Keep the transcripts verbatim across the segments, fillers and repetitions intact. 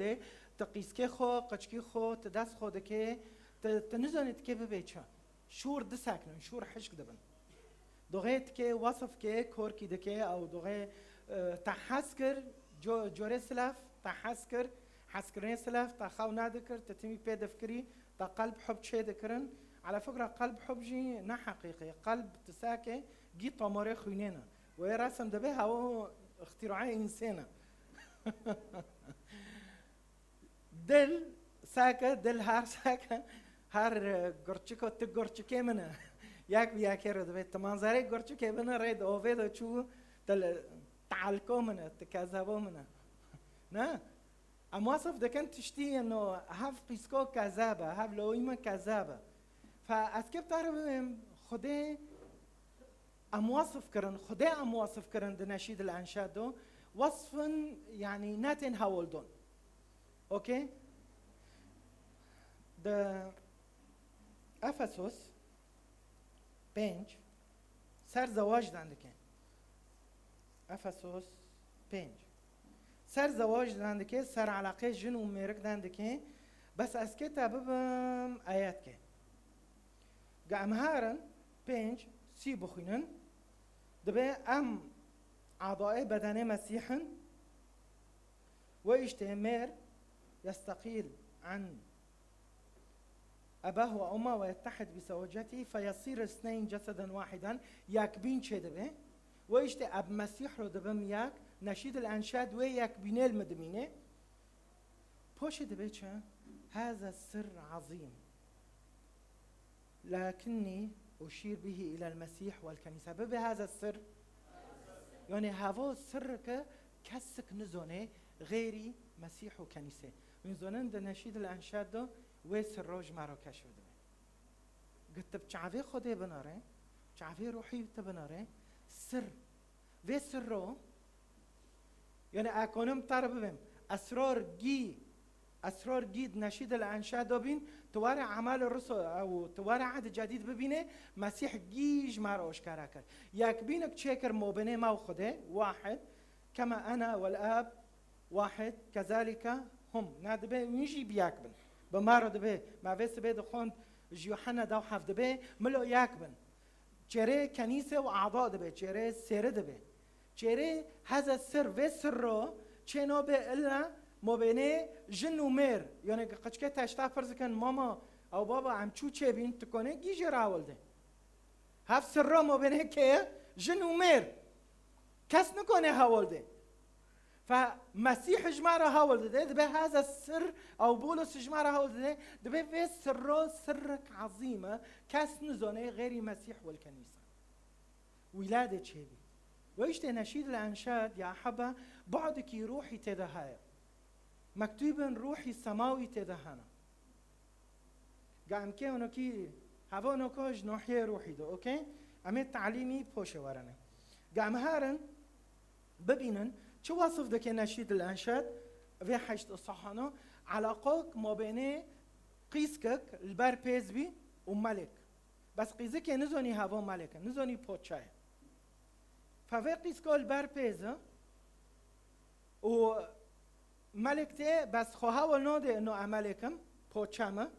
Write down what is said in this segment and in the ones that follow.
dê, ti qîskê xwe, qiçkî xwe, ti dest xwe dikê, ti, ti nizanî dikê bibê çi. Şûr diseknin, şûr hişk dibin. Doxê dikê, wesf kê, korkî dikê, ew doxê, e, te hez kir, co-, corê silef, te hez kir, hezkirinê silef, te xew nedikir, te timî pê difikirî, te qelb hub çê dikirin. Ala fikra qelb hub jî ne heqîqî. Qelb tisekê gî tomarê xwînê ne. Wê resim dibe hewo îxtîraê însê ne. Dil seke, dil her seke, her, e, gurçiko tu gurçikê min e. Yek bi yekê re dibe. Tu manzerê gurçikê bine rê di ovê de çû, tu li, tu elko min e, tu kezebo min e. Ne? Em wasif dikin tiştî ino hev qîsko kezeb e, hev loyî min kezeb e. Fe ez kê bi te re bibêm, Xwedê em wasif kirin, Xwedê em wasif kirin di Neşîd el Enşad do, wasfin, yanî, netên hewldon. Okey? Di Efesos pênc ser zewaj dan dike. Efesos pênc. Ser zewaj dan dike, ser eleqê jin û mêrik dan dike. Bes ez kê te bibim ayet ke. Ge em herin pênc sî bixwînin, dibe em adaê bedenê Mesîh in. Wê îştê mêr yesteqîl an أباه وأمه ويتحد بزوجته فيصير اثنين جسدا واحدا، yekbîn çêdibe. Wê îştê ev Mesîh ro dibim yek, Neşîd el Enşad wê yekbînê li min dimîne. Poşê dibe çi? هذا سر عظيم. لكني أشير به إلى المسيح والكنيسة. Bibe هذا السر. Yani hevo sirrike kesik nizone xêrî Mesîh û kenîse. Min zonin di Neşîd el Enşad de wê sirro ji me re keşf dibe. Gi tu bi çavê Xwedê binare, çavê ruhî te binare, sir. Vê sirro, yani ekonim te re bibim, esrar gî, esrar gî di Neşîd el Enşad de bîn, tu were emal ruso, ew tu were ehd cedîd bibîne, Mesîh gî ji me re aşkare kir. Yekbînik çêkir mabênê me û Xwedê, wahid, kema ena wel ab, واحد، كذلك هم. Na dibe wî jî bi yek bin. Bi me re dibe. Me vê sibê dixwend ji Yuhanna dew heft dibe, milo yek bin. Çêrê kenîse û a'da dibe, çêrê sêri dibe. Çêrê heze sir vê sirro çêno be illa mobênê jin û mêr. Yani qiçke teşta pirz dikin, mama, ew baba, em çû çêbîn, tu konê gî jê re hewil de. Hev sirra mabênê kê ye? Jin û mêr. Kes nikone hewil de. Fe Mesîh ji me re hewil dide, dibe heze sir ew Bolos ji me re hewil dide, dibe vê sirro sirrek ezîm e, kes nizane xêrî Mesîh wel kenîse. Wîladê çêbî. Ve îşte Neşîd el Enşad ya heba bu'dekî ruhî tê de heye. Mektûbên ruhî semawî tê de hene. Ga em kê onokî heva onoko ji nohiyê ruhî de, okey? Em ê talîmî poşê werene. Ga em herin bibînin, çi wasif dike Neşîd el Enşad vê heşt sahano, elaqok mabênê qîskek li ber pêz bî û melek. Bes qîzikê nizonî heva melek e, nizonî poça ye. Fe vê qîsko li ber pêz e û melek tê, bes xwe hewil node ino em melek im, poça me,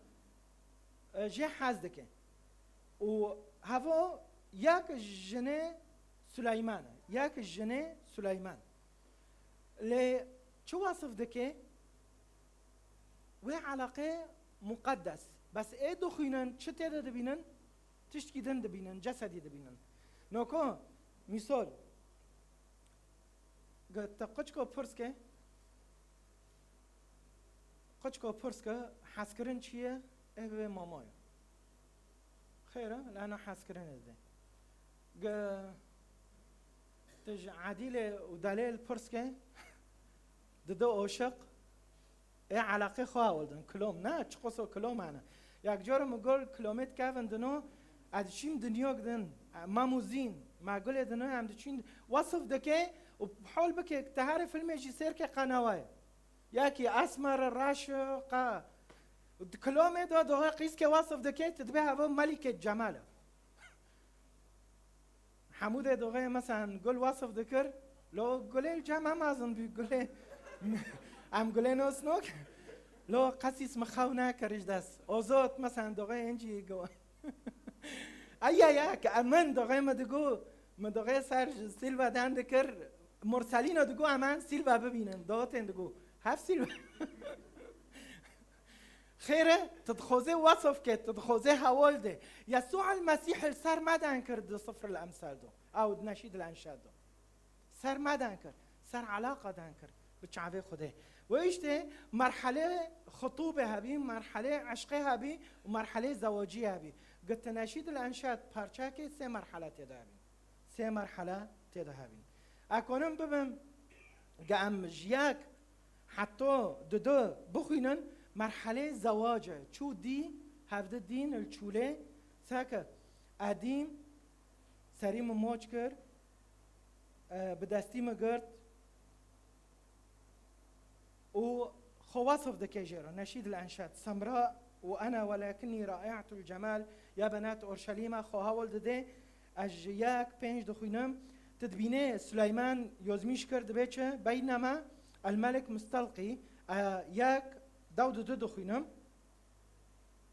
e, jê hez dike. Û hevo yek jinê Suleyman e, yek jinê Suleyman. Lê çi wasif dike? Wê eleqê muqeddes. Bes ê dixwînin, çi tê de dibînin? Tiştkî din dibînin, cesedî dibînin. Noko, mîsol, ge-, te qiçko pirs ke, qiçko pirs ke, hezkirin çi ye? Ê bibe mama ye. Xêr e, lana hezkirinê dide. Ge-, tu ji Edîlê û Delêl pirs ke, dide oşiq, ê eleqê xwe hewldin, kilom, ne, çiqoso kilom hene. Yek cara min got, kilomê dikevin dino, ez diçîm dinyok din, e, Mamûzîn, me gulê dino, em diçîn, wasif dike û hol bike, te herê filmê jî sêr ke qe newe ye. Yekî esmer, reş, qe. Di kilomê de doxe qîzkê wasif dike, tu dibê heva Melîkê Cemal e. Hemû dê doxê, mesela, gul wasif dikir, lo gulê li cem em mezin bî, gulê Em gulê nos nok. Lo qesîs mi xew nekir ji dest. Ozot, mesen, doxê encî go. Aya ya, ke min doxê mi digo, mi doxê ser ji Silva den dikir, Morselîno digo, em en Silva bibînin. Dotên digo, hev Silva. Xêre, tu dixwazê wesf ke, tu dixwazê hewal de. Yesû el Mesîh li ser me den kir di Sifr el Emsel do. Ew di Neşîd el Enşad do. Ser me den kir, ser eleqa den kir bi çavê Xwedê. Wê îştê merhelê xitûbê hebî, merhelê eşqê hebî û merhelê zewaciyê hebî. Gitte Neşîd el Enşad parçekê sê merhele tê de hebîn. Sê merhele tê de hebîn. Ez konim bibim, ge em ji yek heto didu bixwînin, merhelê zewac e. Çû dî, hevdi dîn li çûlê, seke edîm, serî min moç kir, e, bi destî min girt û xwe wesf dike jê re. Neşîd el Enşad, Semra û ena welakinnî raîatul cemal, ya benat Orşelîma, xwe hewl dide. Ez ji yek pênc dixwînim. Tu dibînê Suleyman Yozmîşkir dibê çi? Beynema el Melik Mustelqî, e, yek dew didu dixwînim.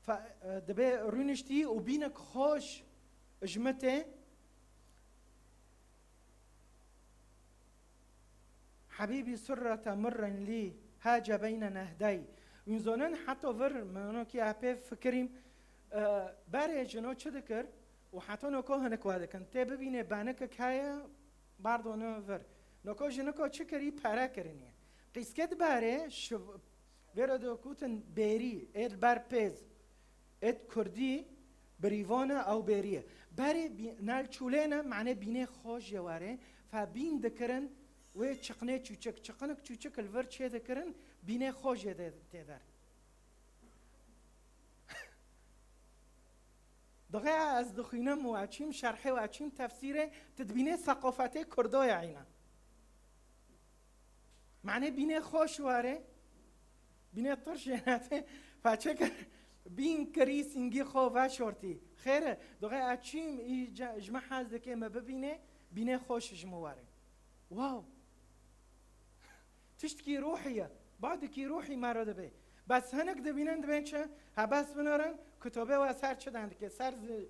Fe-, e, dibê rûniştî û bînek xweş ji min tê. Hebîbî surrete mirren lî hace beyne nehdey. Hûn zonin heta vir, min onokî epê fikirîm, e, berê jino çi dikir û heta noko hinek wa dikin. Tê bibînê benikek heye, bardone vir. Noko jiniko çi kirî? Pere kiriniye. Qîsket berê şiv-, vêro de kutin bêrî, ê li ber pêz. Êt kurdî birîvane ew bêrî ye. Berê bî-, nel çûlê ne, mane bînê xoj ye were, fe bîn dikirin wê çiqnê çûçik. Çiqinik çûçik li vir çê dikirin, bînê xoj ye de-, tê der. Dixê ez dixwînim û eçîm şerhê û eçîm tefsîrê, tu dibînê seqofetê kurdo ye îna. Mane bînê xweş ware, bînê tirş jênatê, paçeke bîn kirî singî xwe veşortî. Xêr e, dixê ez çîm î ce-, ji me hez dike me bibîne, bînê xweş ji min ware. Wow! Tiştkî ruhî ye. Badikî ruhî me re dibe. Bes hinek dibînin dibên çi? Hebes binirin, kutobê we ser çi den dike? Ser zi-,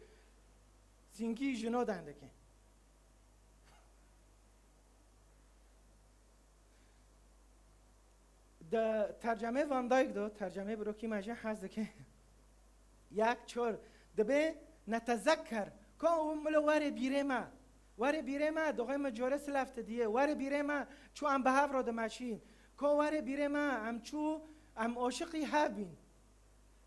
singî jino den dike. Di tercemê Van Dijk de, tercemê birokî me jî hez dike. Yek çor. Dibê netezekker. Ko ew milo were bîrê me. Were bîrê me, doxê me corê silef te diye. Were bîrê me, çû em bi hev re dimeşîn. Ko were bîrê me, em çû, em oşiqî hev bîn.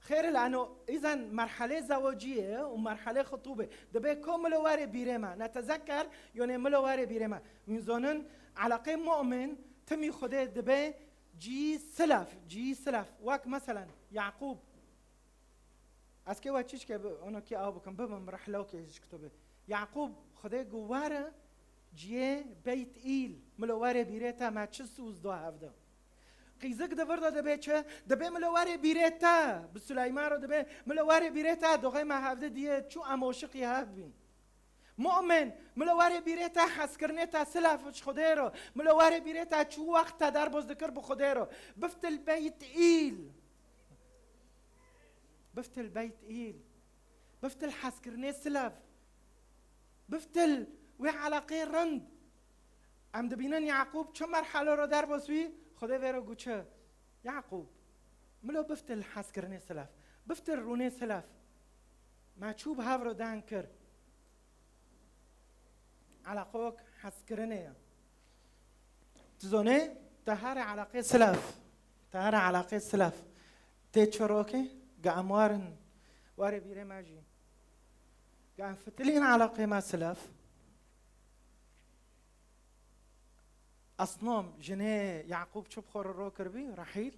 Xêr il eno, îzen merhelê zewaciyê û merhelê xitûbê. Dibê ko milo were bîrê me. Netezekker, yonê milo were bîrê me. Hûn zonin, eleqê mu'min, timî Xwedê dibê cî silef, cî silef. Wek meselen, Yaqûb. Ez kê we çiçke bi, ono kê aw bikim, bibim rihlokê ji kitobê. Yaqûb, Xwedê gu were ciyê Beyt Îl, milo were bîrê te me çi sûz do hevde. Qîzik di vir de dibê çi? Dibê milo were bîrê te, bi Suleyman re dibê, milo were bîrê te, doxê me hevde diye, çû em oşiqî hev bîn. Mu'min, milo were bîrê te hezkirinê te silaf ji Xwedê re. Milo were bîrê te çû wext te derbas dikir bi Xwedê re. Biftil Beyt Îl. Biftil Beyt Îl. Biftil hezkirinê silaf. Biftil wê eleqê rind. Em dibînin Yaqûb çi merhelo re derbas wî, Xwedê vê re gu çi? Yaqûb, milo biftil hezkirinê silaf. Biftil rûnê silaf. Me çû bi hev re den kir. Eleqok hezkirinê ye. Tu zonê, te here eleqê silaf. Te here eleqê silaf. Tê çi rokê? Ge em warin, warê bîrê me jî. Ge em fitilîn eleqê me silaf. Asnom, jinê Yaqûb çi bi xwe re ro kiribî? Rehîl,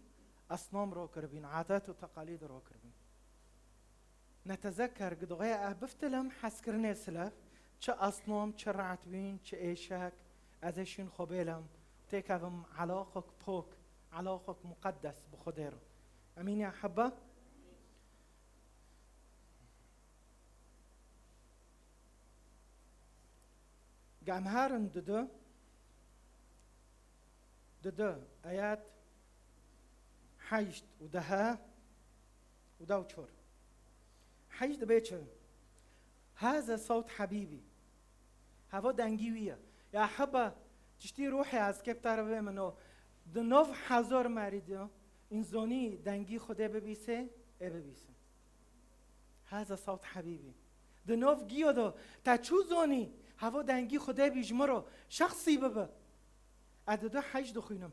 asnom ro kiribîn, adet û teqalîd ro kiribîn. Netezekker, gi doxê ez biftilim hezkirinê silef, çi asnom, çi re'tbîn, çi êşek, ez ê şîn xwe bêlim, têkevim elaqok pok, elaqok muqeddes bi Xwedê re. Emîn ya hebbe? Ge em herin didu, didu, ayet, Heşt û deha û da û çor. Heşt dibê çi? Haza sawt hebîbî. Heva dengî wî ye. Ya heba, tiştî ruhê ez keptare vê min o. Di nov hezar merî de înzonî dengî Xwedê bibîsê, ê bibîsê. Haza sawt hebîbî. Di nov giyo de, te çû zonî, heva dengî Xwedê bî ji min re, şexsî bibe. Ez di du hej dixwînim.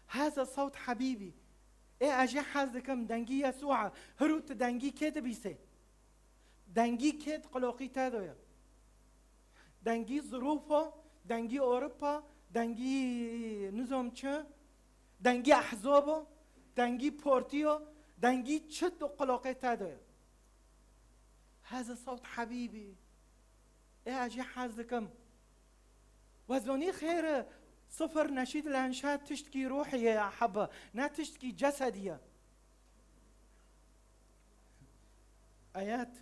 Haza sawt hebîbî. Ê ez jê hez dikim, dengî Yesûa, hirû tu dengî kê dibîsê? Dengî kê di qiloqî te de ye? Dengî zirûfa, dengî Ewropa, dengî nizam çi, dengî ehzaba, dengî partiya, dengî çi di qiloqê te de ye? Haza sawt hebîbî. Ê ez jê hez dikim. Wezonî xêr e, sifir neşîd lenşa tiştkî ruhî ye ya heba, ne tiştkî cesedî ye. Ayet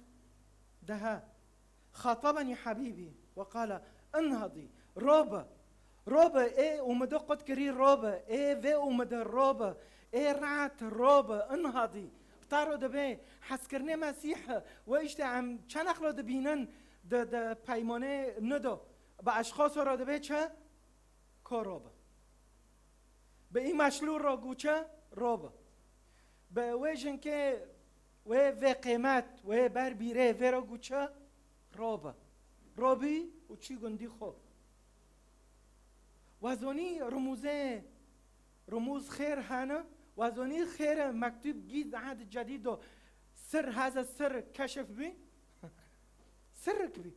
deha. Xatabenî hebîbî ve qala, inhadî, robe. Robe, ê umide qut kirî robe, ê vê umide robe, ê rahat robe, inhadî. Bi ta ro dibe, hezkirinê Mesîh, we işte em çenexlo dibînin di, di peymanê nido. Bi eşxaso ro dibe çi? Ko robe. Bi îmaşlû ro gû çi? Robe. Bi wê jinkê, wê vê qêmet, wê ber bîrê vê ro gû çi? Robe. Robî û çî gundî xo. Wezonî rumûzê, rumûz xêr hene, wezonî xêr e, mektûb gî zehd cedîd o, sir heze sir keşif bî, sirrik bî.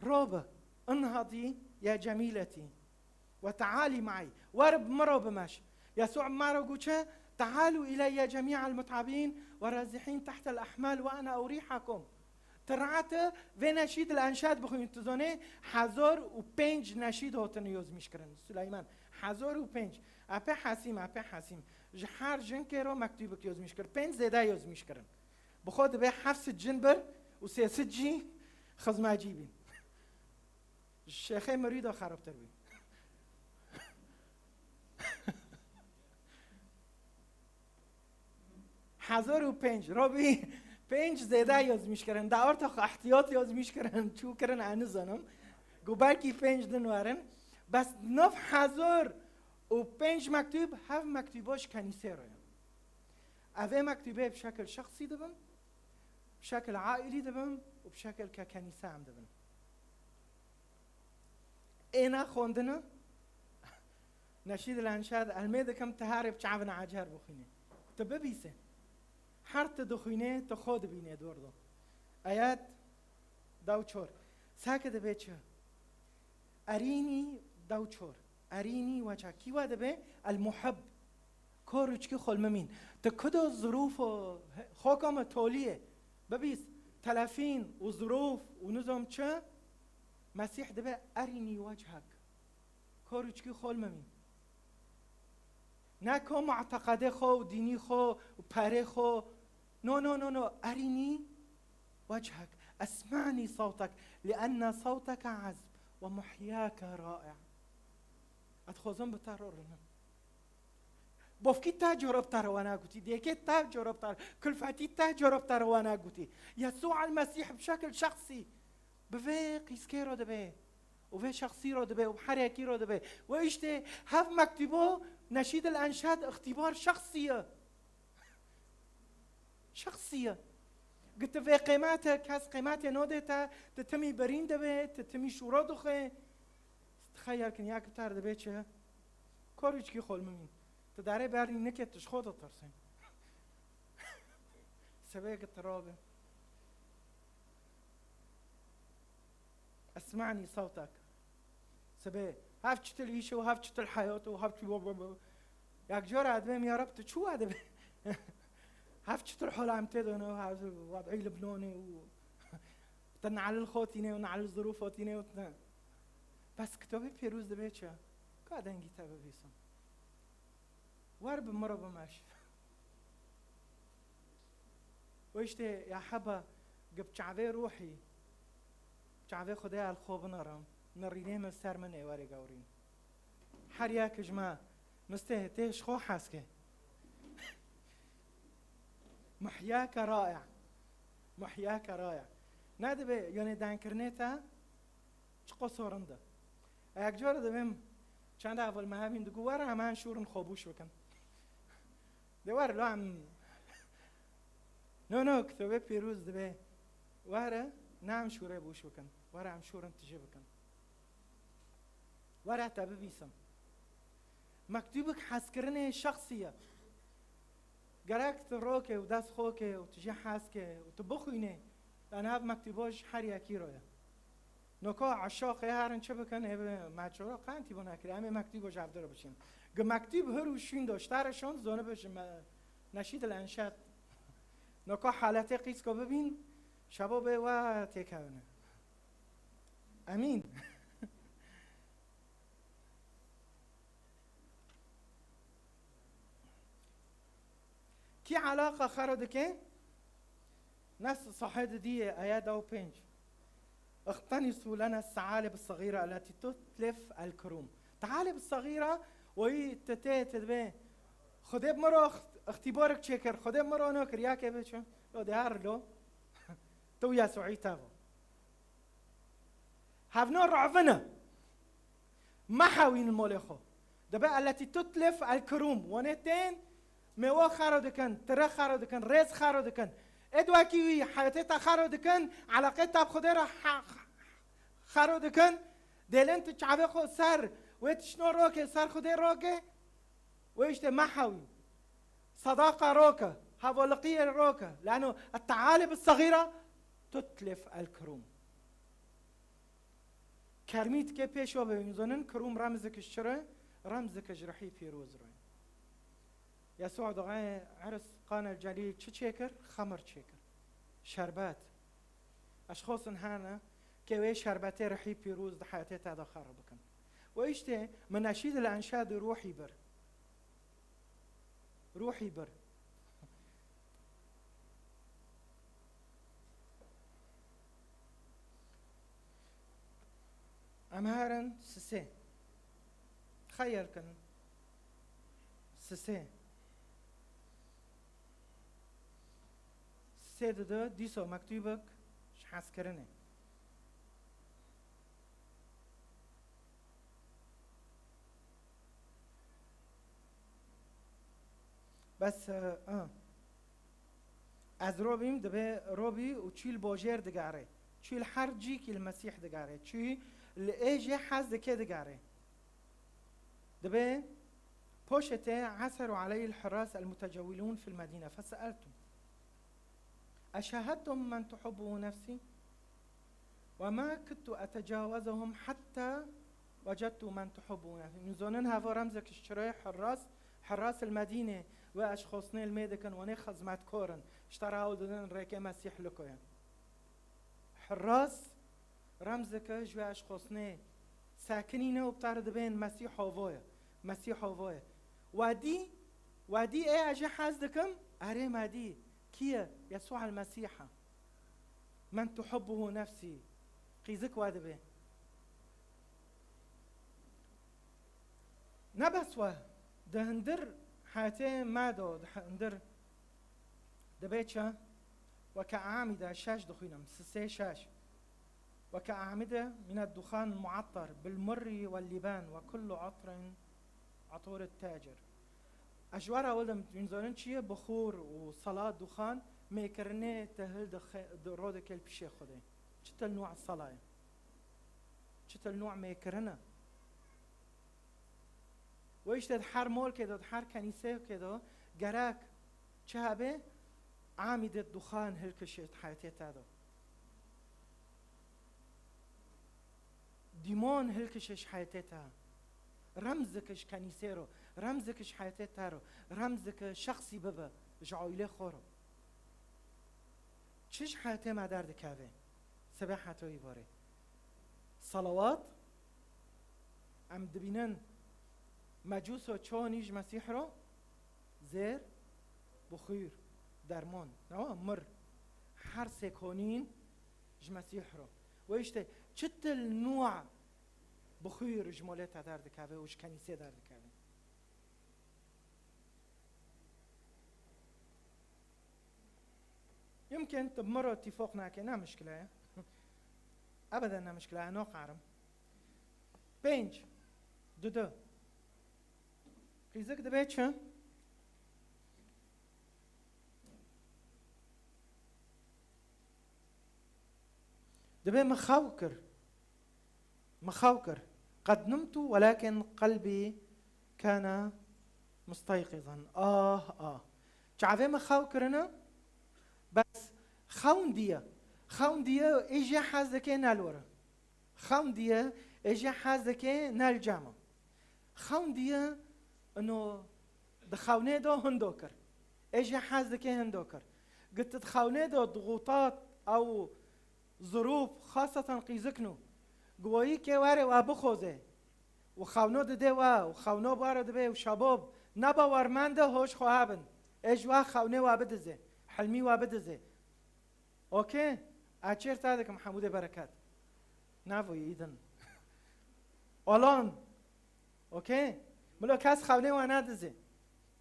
Robe, inhadî ya cemîletî. Ve tealî maî. Wer bi min re bimeş. Yesû ma re got çi? Tealû îleyye cemî'el mut'ebîn ve razihîn tehtel ehmal ve ene urîhekum. Ti rahat e, vê neşîd el enşad bixwîn. Tu zonê hezar û pênc neşîd hotine yozmîş kirin. Suleyman, hezar û pênc. Apê Hasîm, apê Hasîm. Ji her jinkê re mektûbik yozmîş kir. Pênc zêde yozmîş kirin. Bi xwe dibe heft sed cin bir û sê sed jî xizmacî bîn. Ji şêxê mirîda xerabtir bî. Hezar û pênc, robî pênc zêde yozmîş kirin. Da orta xwe ihtiyat yozmîş kirin, çû kirin, ez nizanim. Ku belkî pênc din werin. Bes nov hezar û pênc mektûb, hev mektûba ji kenîsê re ye. Ev ê mektûbê bi şekil şexsî dibin, bi şekil aîlî dibin û bi şekil ke kenîse em dibin. Ê nexwendine, Neşîd el Enşad, elmê dikim, ti herê bi çavin ecer bixwînê. Tu bibîse. Her tu dixwînê, tu xwe dibînê dor do. Ayet da û çor. Sake dibe çi? Erînî da û çor. Erînî weca. Kî we dibe? El Muhib. Kor û çikî xolmimîn. Ti kudo zirûf û xoka me toliyê. Bibîs, telefîn û zirûf û nizam çi? Mesîh dibe erînî wechek. Kor û çikî xolmimîn. Ne ko mu'teqedê xo û dînî xo û perê xo. No, no, no, no. Erînî وجهك، اسمعني صوتك، لأن صوتك عذب ومحياك رائع. Ez dixwazim bi te re rinim. Bofkî te cara bi te re wana gotî, dêkê te cara bi te re, kulfetî te cara bi te re wana gotî. Yesû el Mesîh bi şekil şexsî bi vê qîskê re dibe û vê şexsî re dibe û bi her yekî re dibe. We îştê hev mektûbo Neşîd el Enşad îxtîbar şexsî ye. Şexsî ye. Gi tu vê qêmete, kes qêmetê node te, tu timî birîn dibe, tu timî şûro dixwe. Tixeyel kin ya ki tar dibe çi? Kor û çikî xolmimîn. Tu darê bernî nike, tu ji xwe ditirsî. Sebê ki tu rabe. اسمعني صوتك. Sibê, hev çitil îş û hev çitil heyat û hev çi-, yek cara ez dibêm, ya Reb, tu çi we dibê? Hev çitil hola em tê de ne, hev wed'î Libnanê û te ne'lil xotînê û ne'lil zirûf hotînê û te. Bes kitabê pêrûz dibê çi? Ka dengî te bibîsim. Wer bi min re bimeş. Û îşte ya heba, gi bi çavê ruhî, çavê Xwedê el xwe binerim, nirînê min ser min ê werê gewrîn. Her yek ji me Mistê, tê ji xwe hez ke. Muhyake rae. Muhyake rae. Ne dibe, yanê denkirinê te çiqo sorinde. Yek cara dibêm, çend heval me hebîn digo, "Were em an şûrin xwe bûş bikin." De were, lo em, no, no, kitêbê pîroz dibe, "Were, ne em şûrê bûş bikin. Were em şûrin tije bikin." Were te bibîsim. Mektûbek hezkirinê şexsî ye. Gerek tu roke û dest xwe ke û tu jê hez ke û tu bixwînê, yani ev mektûbo ji her yekî re ye. Noka eşaqê herin çi bikin, ê bi meçora qentî bo nekirî. Em ê mektûbo ji hevdû re bişîn. Gi mektûb hir û şûn do, ji te re şond, zonibe ji me, neşîd el enşed. Noka haletê qîsko bibîn, şebo bê we têkevine. Emîn. Kî elaqa xero dike? Nes sahê didiyê, aya da û pênc. اقتنصوا لنا الثعالب الصغيرة التي تتلف الكروم. Tealib saxîra, weyî te tê, te dibê, Xwedê bi min re xt-, ixtîbarek çêkir, Xwedê bi min re nokir, ya ke bê çi? Lo de her lo. Tu ya Suî tavo. Hevno revine. Mehewîn molê xwe. Dibe التي تتلف الكروم. Wanê tên mêwe xero dikin, tire xero dikin, rêz xero dikin. Ê di wekî wî heyetê te xero dikin, eleqê te bi Xwedê re he-, xero dikin. Dêlên tu çavê xwe ser, wê tiştno roke, ser Xwedê roke. Wê işte mehewî. Sadaqa roke, hevalixiyê roke. Lano الثعالب الصغيرة تتلف الكروم. Kermî dike pêş ve bibînin, kirum remzek ji çi re? Remzek ji rihî pîroz re. Yesû dixê Eris Qanel Celîl çi çêkir? Xemir çêkir. Şerbet. Eşxosin hene ke wê şerbetê rihî pîroz di heyetê te de xero bikin. Ve işte min neşîd li enşad ruhî bir. Ruhî bir. Em herin sisê. Xeyr kin. Sisê. Sisê dide dîsa mektûbek ji hezkirinê. Bes, e, e. Ez robîm, dibe robî û çû li bojêr digere. Çû li her cîkî li Mesîh digere. Çû li êjê hez dike digere. Dibe poşetê عثروا علي الحراس المتجولون في المدينة فسألتهم أشاهدتم من تحبه نفسي؟ وما كدت أتجاوزهم حتى وجدت من تحبه نفسي. Min zonin heva remzek ji çirê Hirras, Hirras el Medîne ve eşxosnê li mê dikin, wanê xizmetkor in. Ji te re hewl didin rêkê Mesîh likoye. Hirras remzeke ji wê eşxosnê sekinîne û bi te re dibên Mesîh havoye. Mesîh havoye. Wedî, wedî ê ez jê hez dikim, erê me dî. Kî ye? Yesû el Mesîh e. من تحبه نفسي. Qîzik we dibe. Ne bes we, di hindir heyetê me de, di hindir dibe çi? وكأعمدة, şeş dixwînim, sisê şeş. وكأعمدة من الدخان المعطر بالمر واللبان وكل عطر عطور التاجر. Ez ji we re wilim, hûn zanin çi ye? Bixûr û sala, duxan, mêkirinê te hil dixe-, di ro dike li pişê Xwedê. Çi til nû sala ye? Çi til nû mêkirin e? Wê işte di her molkê de, di her kenîseyokê de gerek çi hebe? Amîdê duxan hilkişê di heyetê te de. Dîmon hilkişe ji heyetê te. Remzeke ji kenîsê ro, remzeke ji heyetê te ro, remzeke şexsî bibe ji aîlê xwe ro. Çi ji heyetê me derdikeve? Sibê heta îvarê. Salawat, em dibînin mecûso çonî ji Mesîh ro, zêr, bixwîr, dermon, newa mir. Her sê konîn ji Mesîh ro. Wê işte çi til nû bixwîr ji molê te derdikeve û ji kenîsê derdikeve. Mumkin tu bi min re tîfoq nake, ne mişkile ye. Ebeden ne mişkile ye, no qarim. Pênc, du du. Qîzik dibe çi? Dibe min xew kir. Min xew kir. Qed nimtu welakin qelbî kana musteyqizan. Ah, ah. Çavê min xew kirine, bes xewn diye. Xewn diye, ê jê hez dike ne li were. Xewn diye, ê jê hez dike ne li cem e. Xewn diye, ino di xewnê de hindo kir. Ê jê hez dike hindo kir. Git di xewnê de dixutat ew zirûf, xaseten qîzikno. Giwayî ke were we bixoze. Û xewno dide we, û xewno bare dibe, û şebob ne bawermend e, hoş xwe hebin. Ê ji we xewnê we bidize. Hilmî we bidize. Okey? Ez çêr te dikim Hemûdê Bereket. Navoyî îdin. Olan. Okey? Milo kes xewnê we nedizê.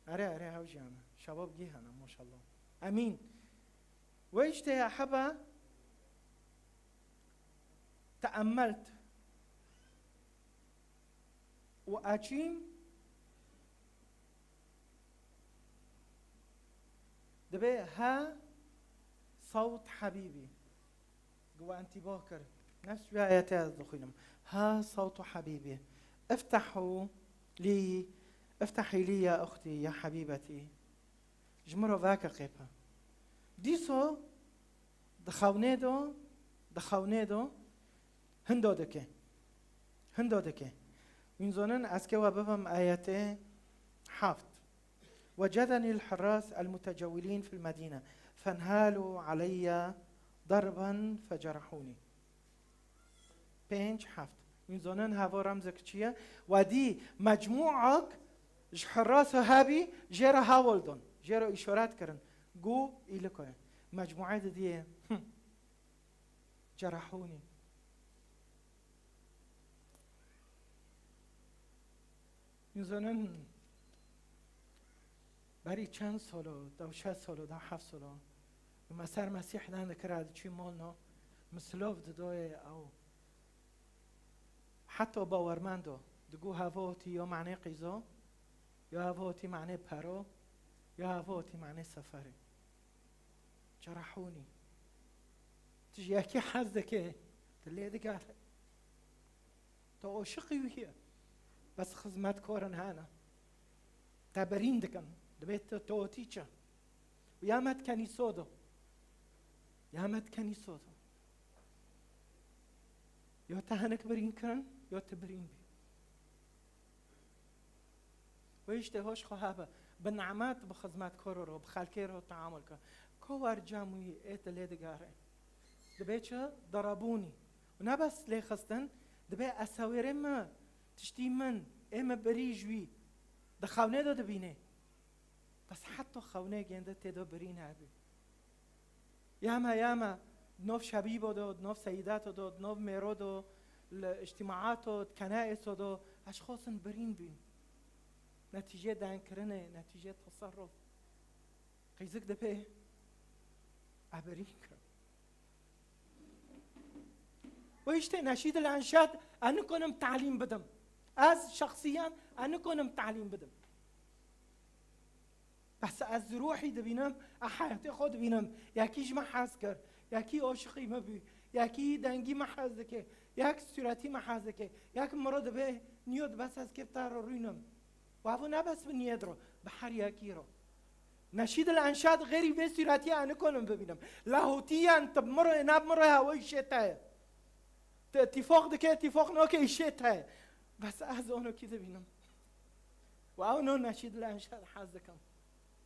Erê, erê, hew jî hene. Şebab gî hene, maşallah. Emîn. Ve işte ya heba teemmelt. Û açîm Dibe ha sawt hebîbî. Gu entîbah kir. Nefs wî ayetê ez dixwînim. Ha sawtu hebîbî. Iftehû lî, iftehî lî ya uxtî, ya hebîbetî. Ji min re veke qêpe. Dîso di xewnê do, di xewnê do, hindo dike. Hindo dike. Wîn zonin ez ke we bibim ayetê heft. وجدني الحراس المتجولين في المدينة فانهالوا علي ضربا فجرحوني. Pênc, heft. Wîn zonin heva remzek çi ye? Wedî mecmûak ji hirasa hebî jê re hewl dan. Jê re îşaret kirin. Gu îlika ye. Mecmûe didiyê. Cerehûnî. Wîn zonin berî çend solo, dew şeş solo, dew heft solo, me ser Mesîh deng dikira, diçî molno, min silov didoyê ew. Heta bawermendo, digo hevotî yo manê qîzo, yo hevotî manê pero, yo hevotî manê seferê. Cerehûnî. Tu ji yekî hez dike, tu lê digere. Tu oşiqî wî ye. Bes xizmetkorin hene. Te birîn dikin. Dibê tu, tu otî çi? Ya me dikenî sodo. Ya me dikenî sodo. Yo te hinek birîn kirin, yo tu birîn bî. Wê îşte hoş xwe hebe. Bi nimet, bi xizmetkoro ro, bi xelkê ro teamul ke. Ko wer cem wî ê tu lê digere. Dibê çi? Darabûnî. Û ne bes lê xistin, dibê esewêrê min, tiştî min, ê min birî ji wî. Di xewnê de dibînê. Bes heta xewnê gênde tê de birîn hebî. Ya me, ya me, di nov şebîbo do, di nov seyidato do, di nov mêro do, li îctîmaato, di kenaêso do, ez ji xwe sin birîn bîn. Netîcê dengkirinê, netîcê teserruf. Qîzik dibê, ez birîn kirim. Û îşte Neşîd el Enşad, ez nikonim talîm bidim. Ez şexsiyen, ez nikonim talîm bidim. Bes ez ruhî dibînim, ez heyatê xwe dibînim. Yekî ji me hez kir, yekî oşiqî me bû, yekî dengî me hez dike, yek sûretî me hez dike, yek min re dibe, niyo di bes ez kê te re rûnim. Wavo ne bes bi niyet re, bi her yekî re. Neşîd el Enşad xêrî vê sûretiyê ez nikonim bibînim. Lahotiyan tu bi min re, ne bi min re, hewa îşê te ye. Te tîfoq dike, tîfoq nake, îşê te ye. Bes ez onokî dibînim. Û ew no Neşîd el Enşad hez dikim.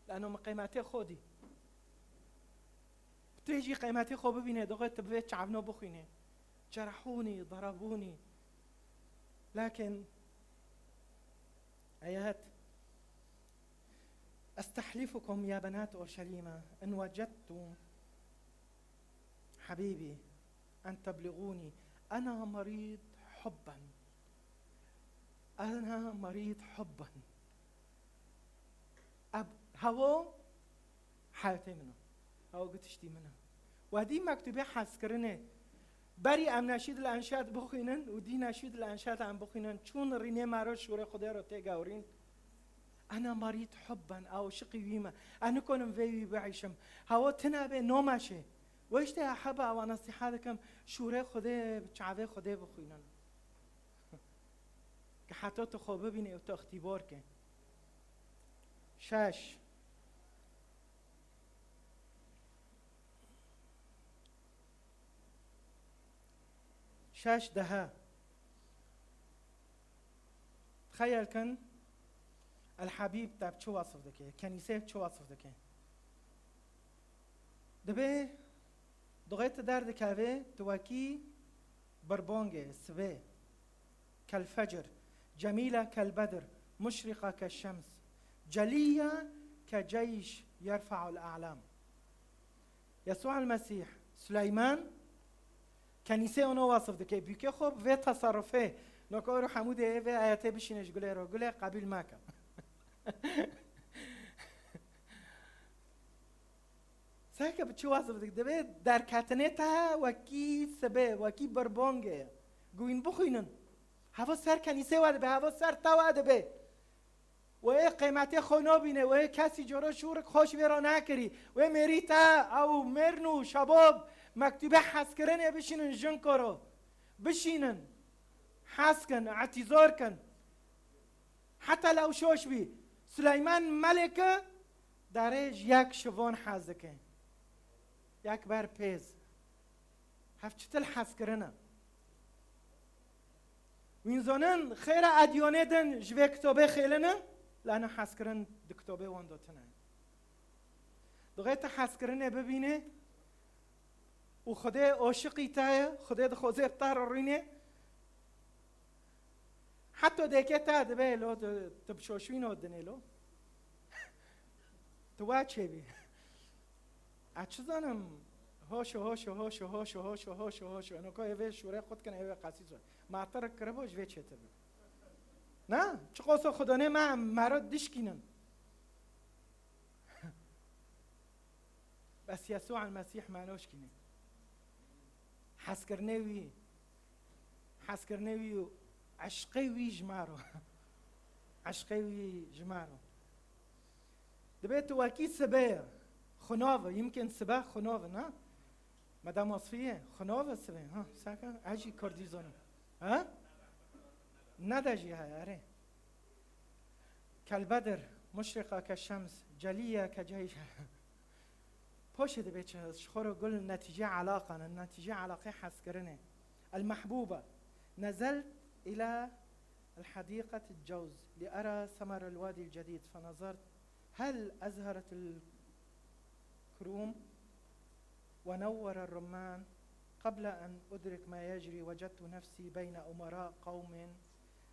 Lano min qîmetê xwe dî. Tu jî qîmetê xwe bibînê, doxê tu bi vê çavno bixwînê. Cerehûnî, darabûnî. Lakin ayet. أستحلفكم يا بنات أورشليم إن وجدتم حبيبي أن تبلغوني. أنا مريض حبا. أنا مريض حبا. Ev hewa heyatê min e. Hewa gu tiştî min e. Wedî mektûbê hezkirinê. Berî em neşîd li enşad bixwînin û dî neşîd li enşad em bixwînin. Çûn rînê me ro şûrê Xwedê ro tê gewrîn. Ena marît hubben, ew şiqî wî me. Ez nikonim vê wî biîşim. Hewa tune bê, nomeşê. Wê işte ya heba ewa nesîha dikim, şûrê Xwedê, çavê Xwedê bixwînin. Ki heta tu xwe bibînî û tu ixtîbar ke. Şeş. Şeş dehe. Txeyel kin, El Habîb te bi çi wasif dike? Kenîsê bi çi wasif dike? Dibê duxê tu derdikevê, tu wekî birbongê, sibê. Kel fecr, cemîle kel bedr, muşrîqa ke şems, celîya ke ceyş yerfa'ul a'lam. Yesû'ul Mesîh, Suleyman, kenîsê ono wasif dike. Bûkê xwe vê teserrufê, noka ro hemû dê vê ayetê bişîne ji gulê ro. Gulê qebîl meke. Seke bi çi wasif dike? Dibê derketinê te wekî sibê, wekî birbongê ye. Guwîn bixwînin. Heva ser kenîsê we dibe, heva ser te we dibe. Wê qêmetê xwe nabîne, wê kesî coro şûrik xweş vê re nekirî. Wê mêrî te ew mêrn û şebab mektûbê hezkirinê bişînin jin koro. Bişînin. Hez kin, îtîzar kin. Heta lew şoş bî. Suleyman Melike derê ji yek şivan hez dike. Yek ber pêz. Hev çitil hezkirine. Wîn zonin xêra edyanê din ji vê kitobê xêline, lana hezkirin di kitobê wan de tine. Dixê te hezkirinê bibînê û Xwedê oşiqî te ye, Xwedê dixwaze bi te re rûnê. Heta dêkê te dibe lo, tu, tu bi şoşwîno dinê lo. Tu wa çêbî. Ez çi zanim, hoşo, hoşo, hoşo. Eno ko ê vê şûrê xwe dikin, ê wê qesî zor. Ma te rik kiribo ji vê çêtir bi. Na, çiqoso xudonê me, me ro dişkînin. Bes Yesû el Mesîh me noşkîne. Hezkirinê wî, hezkirinê wî û eşqê wî ji me ro. Eşqê wî ji me ro. Dibê tu wekî sibe ye. Xunav e, yimkin sibe xunav e, ne? Medam Wasfiye, xunav e sibe. Ha, saka, ez jî kurdî zonim. Ha? Ne de jî heye, erê. Kelbedir, muşrika ke şems, celiye ke ceyş. Poşê dibê çi, ji xwe re gul netîcê elaqan in, netîcê elaqê hezkirinê. El Mehbûbe, nezelt ila الحديقة الجوز لأرى ثمر الوادي الجديد، فنظرت هل أزهرت الكروم ونور الرمان. قبل أن أدرك ما يجري وجدت نفسي بين أمراء قوم.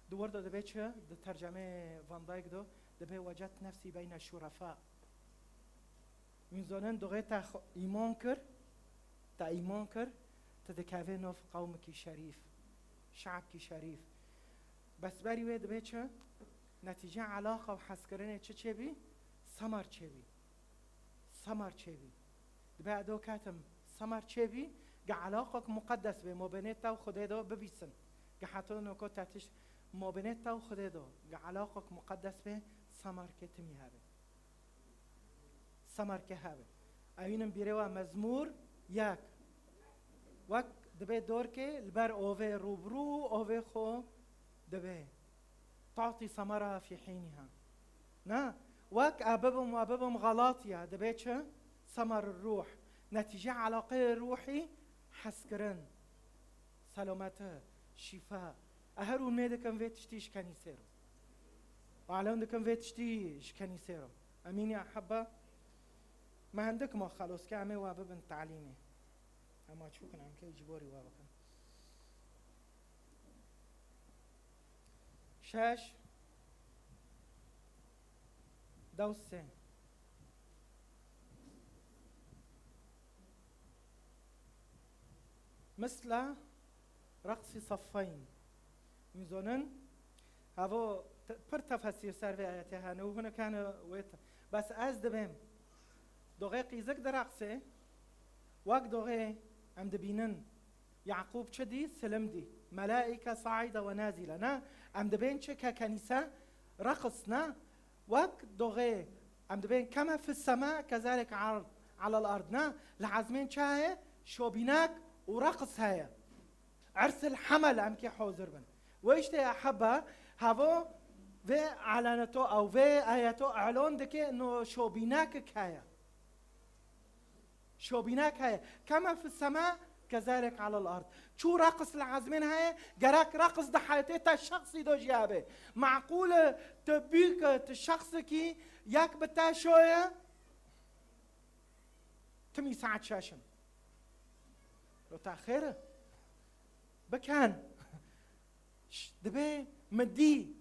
Di wir de dibê çi? Di tercemê Van Dyck de dibê وجدت نفسي بين شرفاء. Wîn zonin dixê te xwe îman kir, te îman kir, tu dikevê nav qewmekî şerîf, şe'bkî şerîf. Bes berî wê dibê çi? Netîce elaqa û hezkirinê çi çêbî? Semar çêbî. Semar çêbî. Dibê edo ketim semar çêbî, ge elaqek muqeddes bê, mabênê te û Xwedê de bibîsin. Ge heta noko te tişt mabênê te û Xwedê de, ge elaqek muqeddes bê, semar ketimî hebe. Semerke hebe. Ewînin bîrê we Mezmûr yek. Wek dibê dorkê li ber ovê rûbirû ovê xwe dibê. Tatî semera fî hînîha. Na, wek e bibim we bibim xelatî ye, dibê çi? Semer ruh. Netîce elaqeyê ruhî hezkirin. Selameti, şîfa. E her û mê dikim vê tiştî ji kenîsê re. Alem dikim vê tiştî ji kenîsê re. Emîn ya hebba. Me hindik ma xelos ke em ê wa bibin talîmê. Ema çûkin em key ji borî wa bikin. Şeş. Dew sê. Misla reqsî safeyn. Min zonin, havo te-, pir tefesîr ser vê ayetê hene û hinek hene wê te-, bes ez dibêm. Doxê qîzik direqsê, Wek doxê em dibînin, Yaqûb çi dî? Silim dî. Melaîke saîde we nazîle. Ne? Em dibên çi ke kenîse? Reqs, ne? Wek doxê em dibên kema fis sema kezalek ard, alel ard, ne? Li ezmên çi heye? Şobînek û reqs heye. Ersil hemel em kê hozir bin. Wê işte ya heba, havo vê alaneto ew vê ayeto elon dike no şobînek heye. Şobînek heye. Kema fi sema kezalek alel ard. Çû reqs li ezmên heye, gerek reqs di heyetê te şexsî do jî hebe. Meqûl e tu bîke, tu şexsikî yek bi te şoye, timî saet şeş in. Lo te xêr e? Biken. Ş-, dibê min dî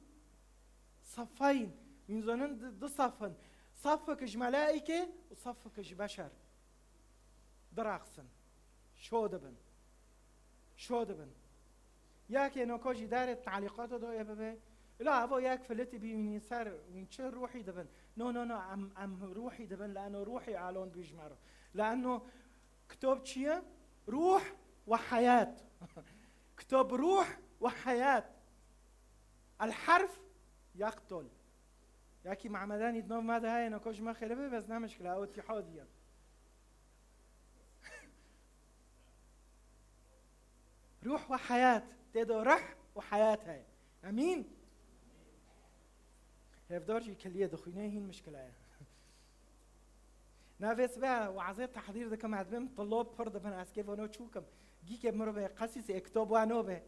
sefeyn, min zonin di, du sef in. Sefik ji melaîke û sefik ji beşer. Diraqsin. Şo dibin. Şo dibin. Yekê no ko jî darê talîqato do ê bibe. Ila evo yek filitî bî wînî ser, wîn çi ruhî dibin. No, no, no, em, em ruhî dibin, leeno ruhî alon bî ji me re. Leeno Kitob çi ye? Ruh ve hayat. Kitob ruh ve hayat. El harf yaqtul. Yakî Mehmedanî di nav me de heye, nako ji me xêre be, bes ne mişkile, ew tîha diye. Ruh ve hayat. Tê de ruh ve hayat heye. Emîn? Hevdar jî keliyê dixwîne, hîn mişkile ye. Navê sibe wazê tehdîr dikim, ez bim, tulab pir dibin, ez kê vano çûkim. Gîkê mirove qesîs ê kitob wano be.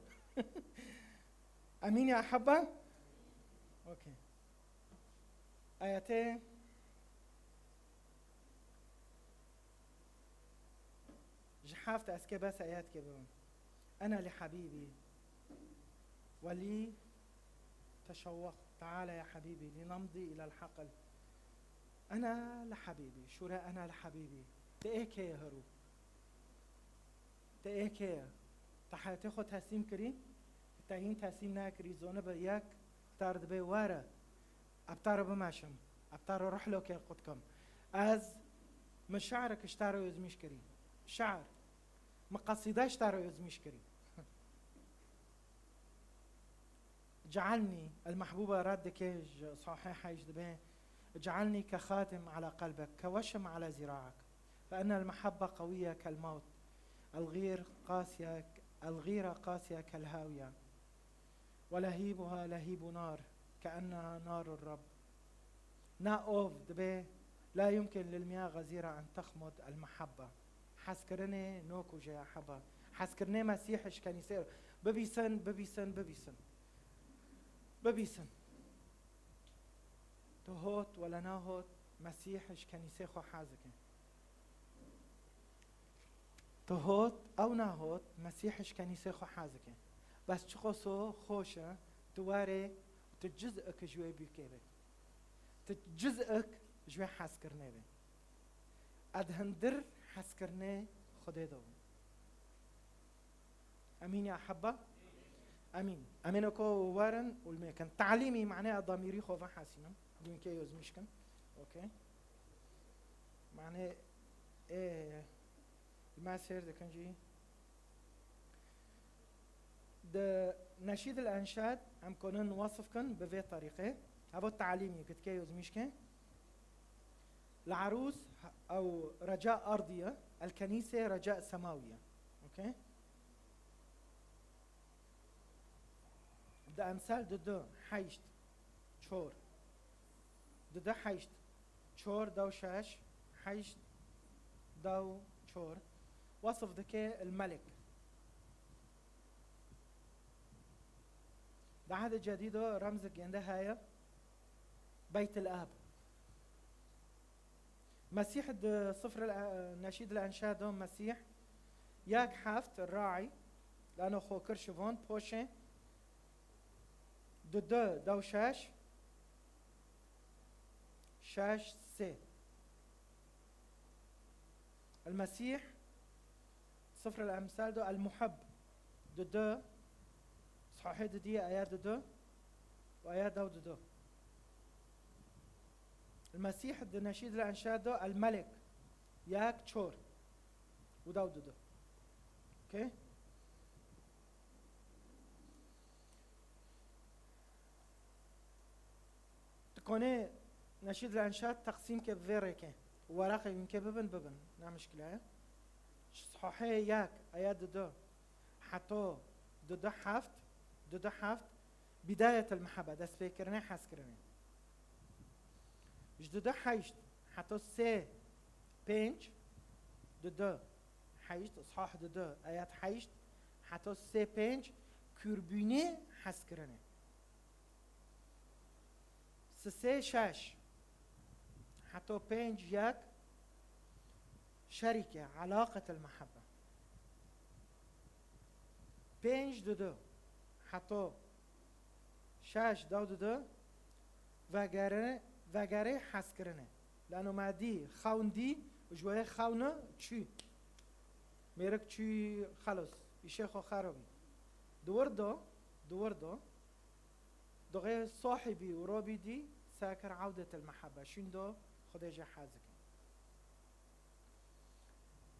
Emîn ya hebba? Okey. Ayetê ji heft ez kê bes ayet kê bibim. Ena li habîbî. Welî teşewweq. Teala ya habîbî. Li nemdî ilel heqil. Ena li habîbî. Şûre ena li habîbî. Te ê kê herû. Te ê kê ye? Te heyatê xwe teslîm kirî? Te hîn teslîm nekirî, zonibe yek, te re dibê were, ez te re bimeşim, ez te re ruh lokê qut kim. Ez, min şi'rek ji te re ozmîş kirî. Şi'r. Min qesîde ji te re ozmîş kirî. Cealnî, El Mehbûba red dike ji sahî heyş dibê, Cealnî ke xatim ala qelbek, ke weşim ala zîraek. Fe innel mehebbe qewîye kel mewt, el xîr qasiye, el xîre qasiye kel hawiye. Ve lehîbuha lehîbu nar, ke enneha naru Reb. Na ov dibê, la yumkin lil miya xezîra en texmud el mehebbe. Hezkirinê no kuje ya heba. Hezkirinê Mesîh ji kenîsê. Bibîsin, bibîsin, bibîsin. Bibîsin. Tu hot wele nahot, Mesîh ji kenîsê xwe hez dike. Tu hot ew nahot, Mesîh ji kenîsê xwe hez dike. Bes çiqas o xweş e, tu were, tu ciz'ek ji wê bûkê be. Tu ciz'ek ji wê hezkirinê be. Ez hindir hezkirinê Xwedê de bûm. Emîn ya hebba? Emîn. Em ê neko werin û li me kin. Talîmî maneya damîrî xwe vehesînin. Dûnkê yozmîş kin. Okey. Mane ê, li me sêr dikin jî. Di Neşîd el Enşad em konin wasf kin bi vê terîqê. Heva talîmî gitke yozmîş ke. Li Erûs ew reca ardî ye, el kenîse reca semawî ye. Okey? Di Emsal du du heşt çor. Du du heşt çor dew şeş heşt dew çor. Wasf dike el Melik. Di Ehdê Cedîd de remzik gênde heye. Beyt el Ab. Mesîh di Sifr el, Neşîd el Enşad de Mesîh yek heft raî, lano xwe kir şivan poşê, du du dew şeş, şeş sê. El Mesîh Sifr el Emsal do El Muhib du du, sahî du diye ayar du du û ayar dew du du. El Mesîh di Neşîd el Enşad do El Melik yek çor. Û daw didu. Okey? Tu konê Neşîd el Enşad teqsîm ke bi vê rêkê. Weraqê hûn ke bibin, bibin. Ne mişkile ye. Ji sahê yek, aya didu. Heto didu heft, didu heft. Bidayet el mehebe, destpêkirinê hezkirinê. Ji didu heşt, heto sê pênc, didu heşt, ishah didu, ayet heşt, heto sê pênc, kûrbûnê hezkirinê. Sisê şeş, heto pênc yek, şerîke, elaqet el mehebe. Pênc didu, heto şeş daw didu, vegere, vegerê hezkirinê. Lano me dî, xewn dî, ji wê xewna çû. Mêrik çû xelos, îşê xwe xerabî. Di wir de, di wir de, Duxê sahibî û robî dî sekir ewdet el mehebe, şûn do Xwedê jê hez dikin.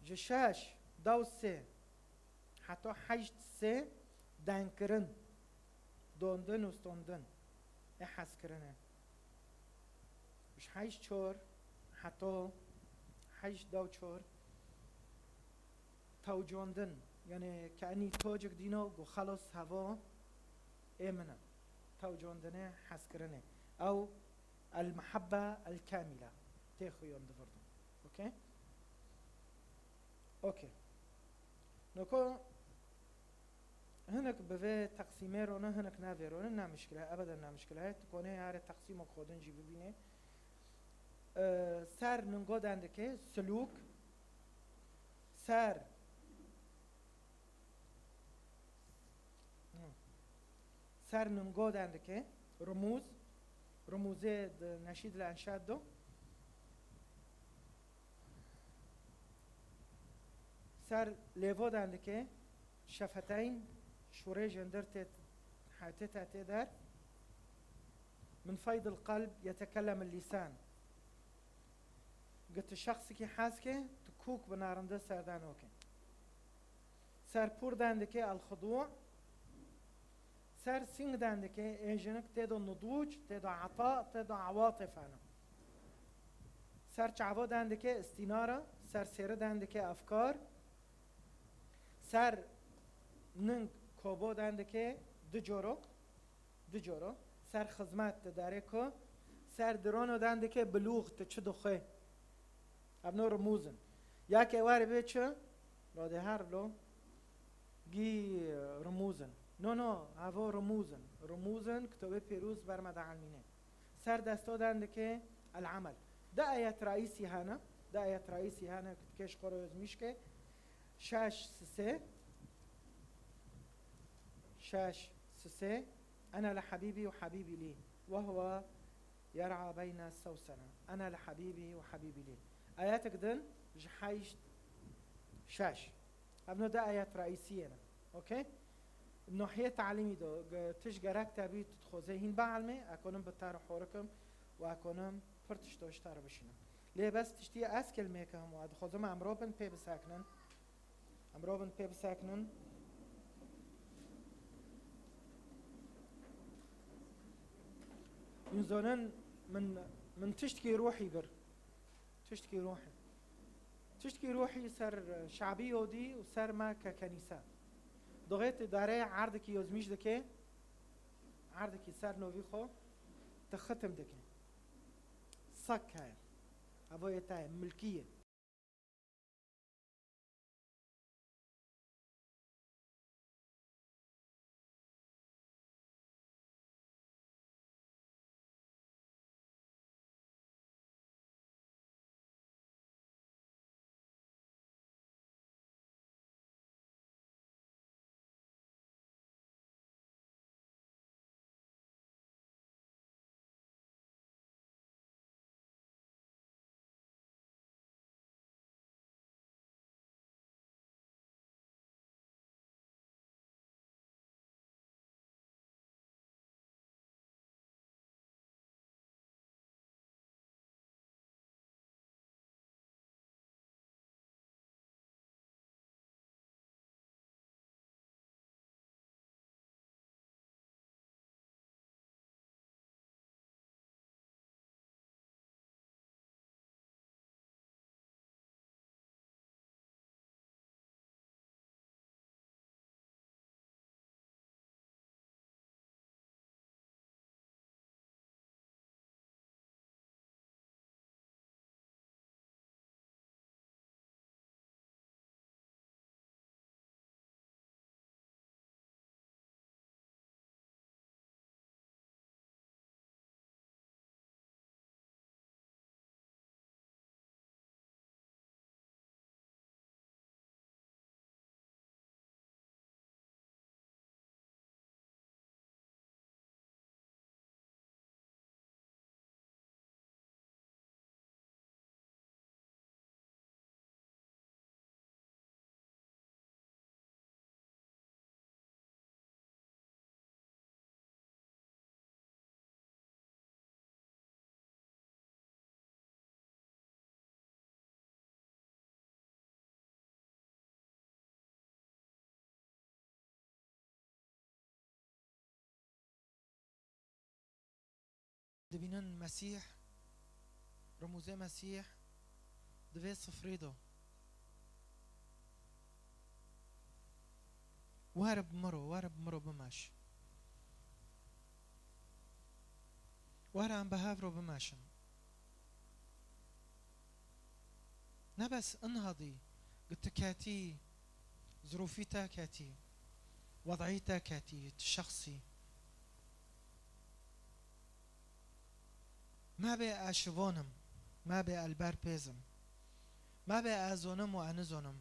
Ji şeş daw sê heta heşt sê dengkirin, dondin û stondin ê hezkirinê. Ji heşt çor heta heşt daw çor tewcandin, yani kenî tocik dîno ku xelos heva ê min e. Tewcandinê hezkirinê. Ew el mehebbe el kamîle. Tê xuyon divirdim. Okey? Okey. Noko hinek bi vê teqsîmê rone, hinek navê rone, ne mişkile, ebeden ne mişkile. Tu konê yarê teqsîmo xodin jî bibînê. Ee, ser ningo dendike, sulûk, ser, ser ningo dendike, rumûz, rumûzê di Neşîd el Enşad do. Ser lêvo dendike, şefeteyn, şûrê jindir tê, tê, tê der. Min feydil qelb yetekellem lisan. Gi tu şexsikî hez ke, tu kûk bi narinde serdanoke. Ser pûr dendike el xidû, ser sîng dendike ê jinik tê do nudûc, tê do ata, tê do ewatif hene. Ser çavo dendike îstînara, ser sêri dendike efkar, ser ning kobo dendike du coro, du coro, ser xizmet di derê ku, ser dirono dendike bilûx tu çi dixwe. Ev no rumûz in. Ya ke warê bê çi? Radê her lo gî rumûz in. No, no, evo rumûz in. Rumûz in, kitobê pêrûz ber me de elmîne. Ser desto dendike el emel. De ayet raîsî hene, de ayet raîsî hene, ke ji xwe re yozmîş ke. Şeş sisê, şeş sisê, ene li hebîbî û hebîbî lî, we huwe yer'a beyne sewsene. Ene li hebîbî û hebîbî lî. Ayetek din ji heşt şeş. Ev no de ayet raîsiyê ne. Okey? Nahiyê talîmî do, ge-, tişt gerek te bî, tu dixwazê hîn bielmê, ekonim bi te re horikim û ekonim pir tişto ji te re bişînim. Lê bes tiştî ez kelmeyeke hemû, ez dixwazim em robin pê biseknin. Em robin pê biseknin. Hûn zonin min, min tiştkî ruhî bir. Tiştkî ruhî. Tiştkî ruhî ser şabî yodî û ser me ke kenîse. Doxê tu darê erdikî yozmîş dike, erdikî ser novî xwe, tu xitim dike. Sak heye. Evo yê te ye, milkî ye. Dibînin Mesîh, rimûzê Mesîh di vê sifrê de. Were bi min re, were bi min re bimeş. Were em bi hev re bimeşin. Ne bes inhadî, gi tu ketî, zirûfî te ketî, wed'î te ketî, tu şexsî. Mebê ez şivan im, mebê ez li ber pêz im, mebê ez zonim û ez nizonim.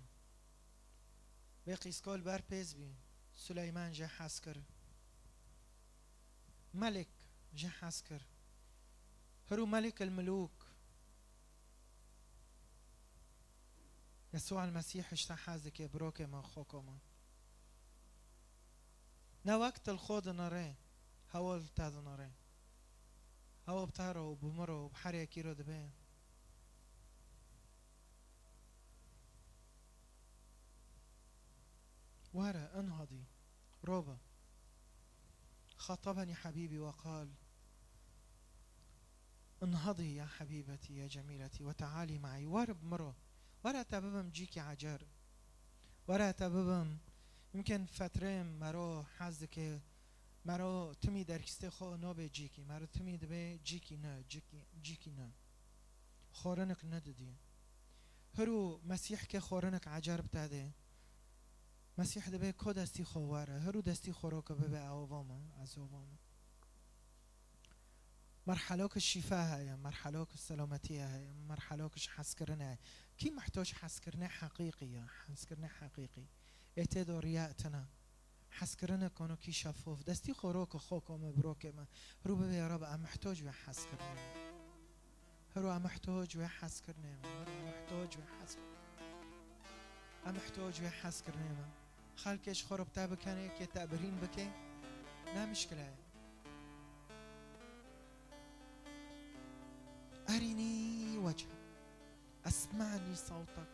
Vê qîsko li ber pêz bî, Suleyman jê hez kir. Melik jê hez kir. Hir û Melik el Milûk. Yesû el Mesîh ji te hez dike, birokê min, xoko min. Ne wek tu li xwe dinirê, hewa li te dinirê. Hewa bi te re û bi min re û bi her yekî re dibe. Were, inhadî, robe. خاطبني حبيبي وقال: انهضي يا حبيبتي يا جميلتي وتعالي معي. Were bi min re. Were te bibim cîkî ecer. Were te bibim. Yimkin fetrê mero hez dike, mero timî derxîstê xwe nabê cîkî. Mero timî dibe cîkî ne, cîkî, cîkî ne. Xorinik nedidî. Hir û Mesîh ke xorinik ecer bi te dê. Mesîh dibê ko destî xwe were. Hir û destî xwe roke, bibe ew ava min, ez ava min. Merhelok şîfa heye, merhelok selametiye heye, merhelok ji hezkirinê heye. Kî mihtoc hezkirinê heqîqî ye, hezkirinê heqîqî. Ê tê de riya tine. Hezkirine konokî şefof. Destî xwe roke, xoko me, birokê me. Hir û bibê ya Rab, em mihtoc wê hezkirinê me. Hiro em mihtoc wê hezkirinê me. Hiro em mihtoc wê hez-, em mihtoc wê hezkirinê me. Xelkê ji xwe re bi te bikene, yekê te birîn bike, ne mişkile ye. أرني وجهك، أسمعني صوتك،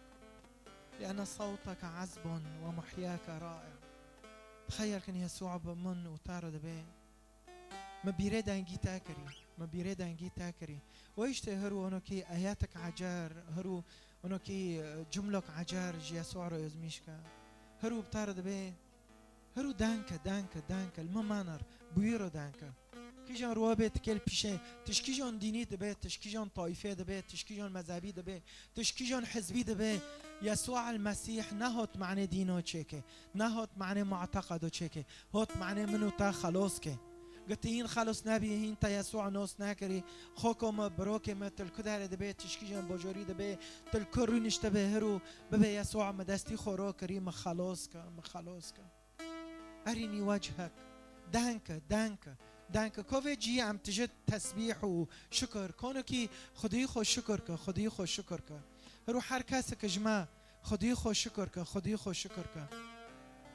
لأن صوتك عذب ومحياك رائع. Tixeyel kin Yesûa bi min û te re dibe. Min bîrê dengî te kirî. Min bîrê dengî te kirî. Û îşte hir û onokî eyetek ecer, hir û onokî, e, cumlok ecer ji Yesûa re ozmîş ke. Hir û bi te re dibe, hir û danke, danke, danke, li min manir, bi wî re danke. Kîjan ruwabê dike li pîşê, tişkîjan dînî dibe, tişkîjan taîfê dibe, tişkîjan mezhebî dibe, tişkîjan hizbî dibe, Yesûa el Mesîh nehat manê dîno çêke, nehat manê muteqedo çêke. Hot manê min û te xelos ke. Gotî hîn xelos nebî, hîn te Yesûa nos nekirî. Xoko me, birokê me, tu li ku derê dibê, tişkîjan bojorî dibê, tu li ku rûnişte bê hir û bibê Yesûa me destî xwe ro kirî, me xelos ke, me xelos ke. Erînî wechek. Danke, danke, danke. Ko vê ciyê em tije tesbîh û şikir. Konekî Xwedî xwe şikir ke, Xwedî xwe şikir ke. Hir û her kesek ji me Xwedî xwe şikir ke, Xwedî xwe şikir ke.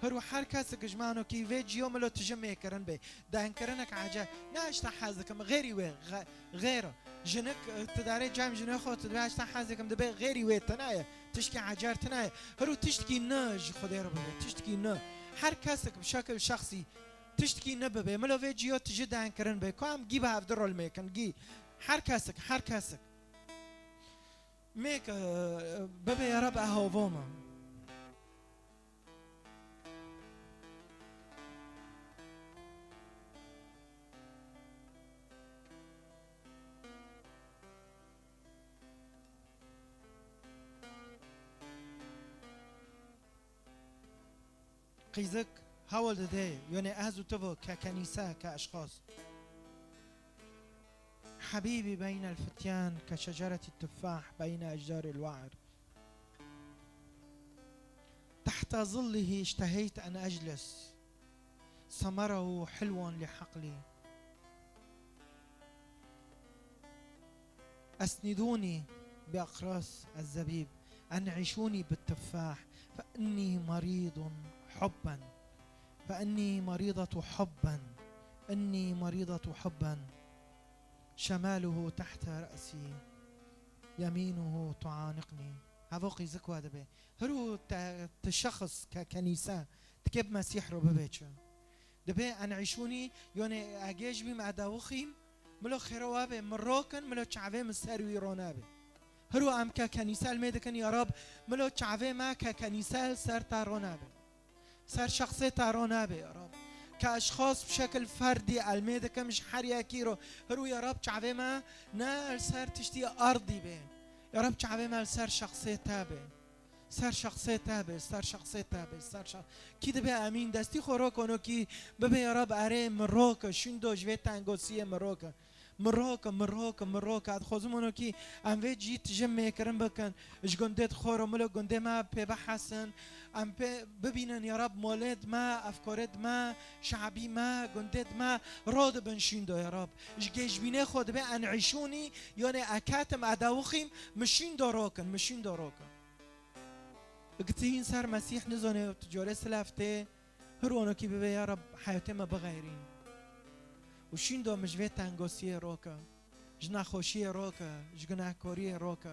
Hir û her kesek ji me anokî vê ciyo milo tije mêkirin bê. Denkirinek ece. Ne ji te hez dikim, xêrî wê, xe-, xêr. Jinik, e, tu darê cem jinê xwe, tu dibê ji te hez dikim, dibê xêrî wê tune ye. Tişkî ecer tune ye. Hir û tiştkî ne ji Xwedê re bibe, tiştkî ne. Her kesek bi şekil şexsî tiştkî ne bibe. Milo vê ciyo tije denkirin bê. Ku em gî bi hevdi rol mêkin, gî. Her kesek, her kesek. Mêke, e, bibê ya Reb, e hava me. Qîzik hewl dide, yonê ez û tu ve ke kenîse, ke eşxas. حبيبي بين الفتيان كشجرة التفاح بين أشجار الوعر. تحت ظله اشتهيت أن أجلس، ثمره حلو لحقلي. أسندوني بأقراص الزبيب، أنعشوني بالتفاح، فإني مريض حبا، فإني مريضة حبا، إني مريضة حبا. شماله تحت رأسي، يمينه تعانقني. Hevo qîzik wa dibe. Hir û te, ti şexs ke kenîse, ti kê bi Mesîh re bibe çi? Dibe en'îşûnî, yonê egê ji bîm edewixîm, Milo xêro wabe, min rokin, milo çavê min ser wî ronabe. Hiru em ke kenîsel mê dikin, ya Rab, milo çavê me ke kenîsel ser te ronabe. Ser şexsê te ronabe, ya Rab. Ke eşxas bi şekil ferdî elmê dikim ji her yekî ro. Hiru, ya Rab, çavê me ne li ser tiştî ardî be. Ya Rab, çavê me li ser şexsê te be. Ser şexsê te be, ser şexsê te be, ser şex-, kî dibe emîn, destî xwe roke, onokî bibe, ya Rab, erê min roke, şûndo ji vê tengosiyê min roke. Min roke, min roke, min roke. Ez dixwazim onokî em vê cî tije mêkirin bikin. Ji gundê di xwe re, milo gundê me pê bihesin. Em pê bibînin, ya Rab, molêd me, efkorêd me, şabî me, gundêd me, ro dibin şûndo, ya Rab. Ji gêjbînê xwe dibe en îşûnî, yonê eketim, edawixîm, min şûndo rokin, min şûndo rokin. Gitî hîn ser Mesîh nizone û tu corê silav tê, hir onokî bibe, ya Rab, heyatê me bixeyrîn. Û şîndo min ji vê tengosiyê roke, ji nexweşiyê roke, ji gunehkoriyê roke.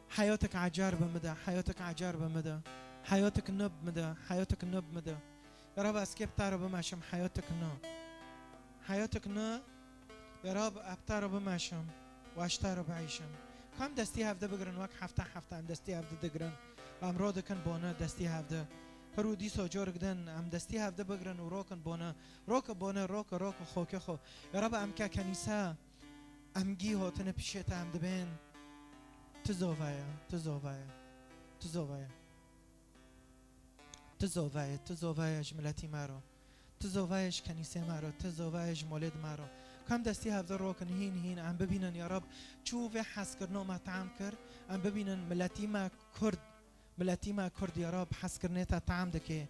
Heyatek ecar bi min de, heyatek ecar bi min de, heyatek nû bi min de, heyatek nû bi min de. Ya Rab, ez kê bi te re bimeşim, heyatek nû. Heyatek nû, ya Rab, ez bi te re bimeşim, û ez ji te re biîşim. Kam destî hevde bigirin, wek hefte hefte em destî hevde digirin. Em ro dikin bone destî hevde. Hir û dîso corik din, em destî hevde bigirin û rokin bone. Roke bone, roke, roke, xokê xo. Ya Rab, em ke kenîse, em gî hotine pişê te em dibên. Tu zova ye, tu zova ye, tu zova ye. Tu zova ye, tu zova ye ji miletî me re. Tu zova ye ji kenîsê me re, tu zova ye ji molêd me re. Kam destî hevde rokin hîn hîn, em bibînin, ya Rab, çû vê hezkirino me tam kir, em bibînin miletî me Kurd, miletî me Kurd, ya Rab, hezkirinê te tam dike,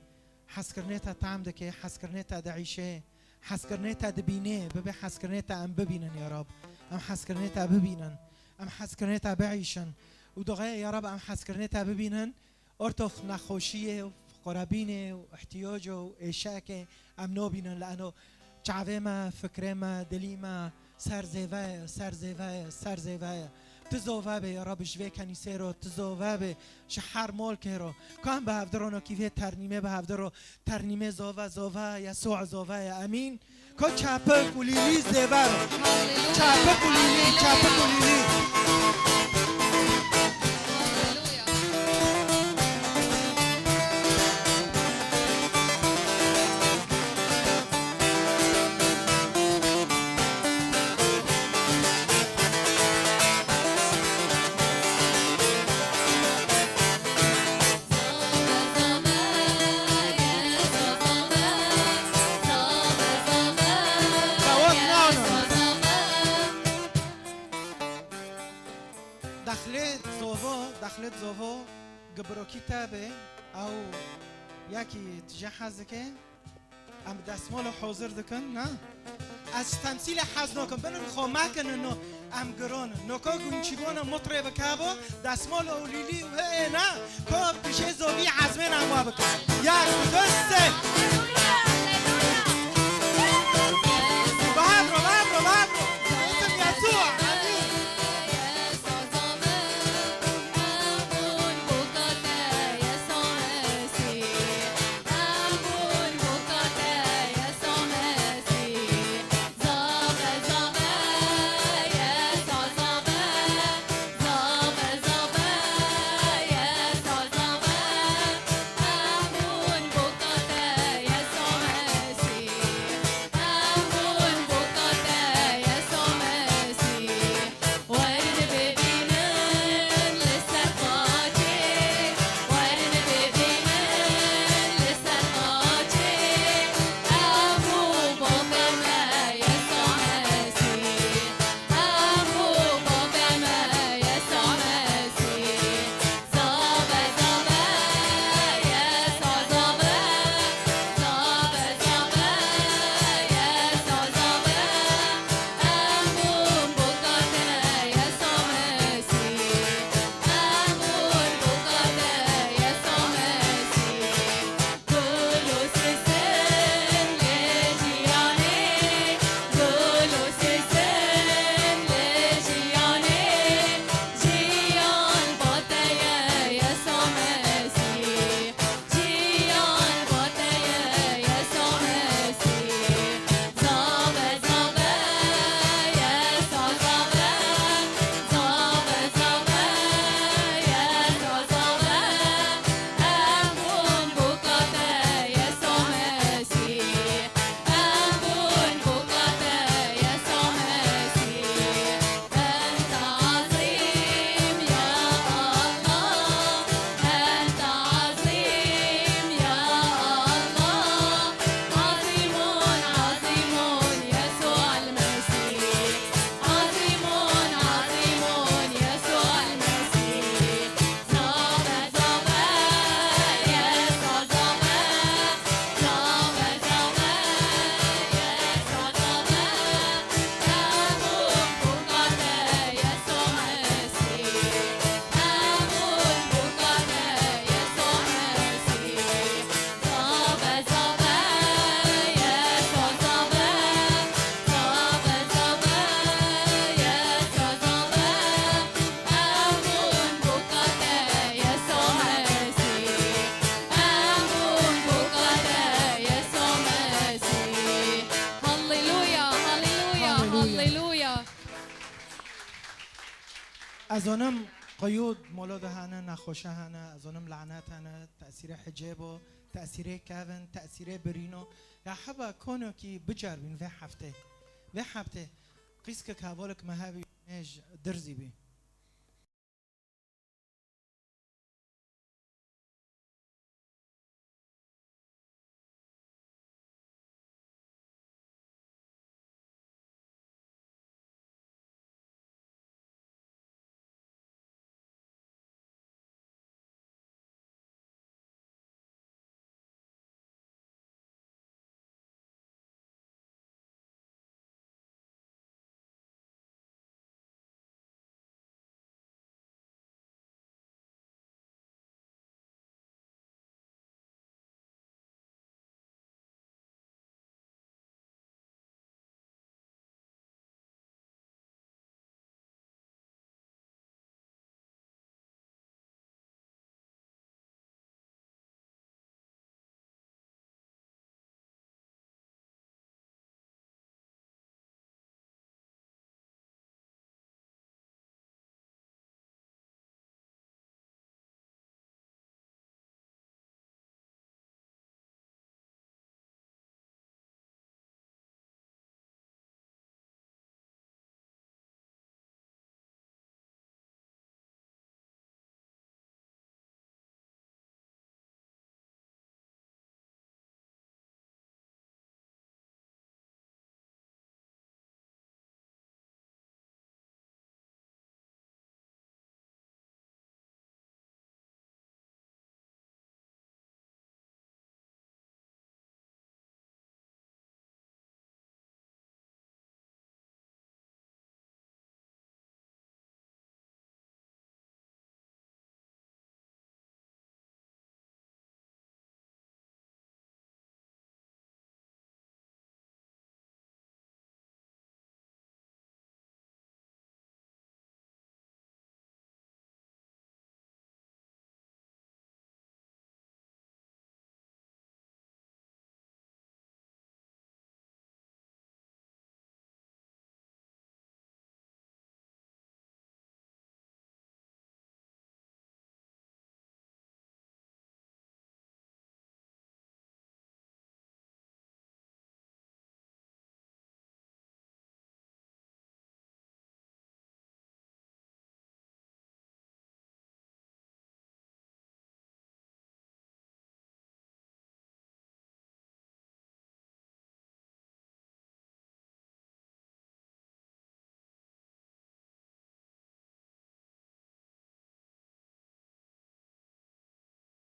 hezkirinê te tam dike, hezkirinê te diîşe, hezkirinê te dibîne, bibe hezkirinê te em bibînin, ya Rab. Em hezkirinê te bibînin, em hezkirinê te biîşin. Û duayê, ya Rab, em hezkirinê te bibînin, ortox nexweşiyê û fiqrebînê û ihtiyoco û êşekê em nobînin li eno çavê me, fikrê me, dilî me ser zêve ye, ser zêve ye, ser zêve ye. Tu zova be, ya Rab, ji vê kenîsê ro, tu zova be ji her molkê ro. Kam bi hevdi ro nokî vê ternîmê bi hevdi ro, ternîmê zova, zova, Yesû zova ye. Emîn. Ko çapik û lîlî zêve ro. Haleluya. Çapik û lîlî, çapik û lîlî. Haleluya. Dexlê zovo, dexlê zovo, gibirokî te be, ew yekî tije hez dike. Em destmala hazir dikin, ne? Ez temsîlê hez nakim, binin xwe mekinin no, em giron in. Noka gunçîbona mutrê bikebo, destmala û lîlî û hê ne, ko pişê zovî ezmên em wa bikin. Yek, du, sê. Bahevro, bahevro, bahevro. Bisim Yesûa, emîn. Ez zonim qeyûd molo de hene, nexweşe hene, ez zonim lanet hene, tesîrê hicêbo, tesîrê kevin, tesîrê birîno. Ya heba konokî bicerbîn vê heftê. Vê heftê qîskek hevalek me hebî nêj dirzî bî.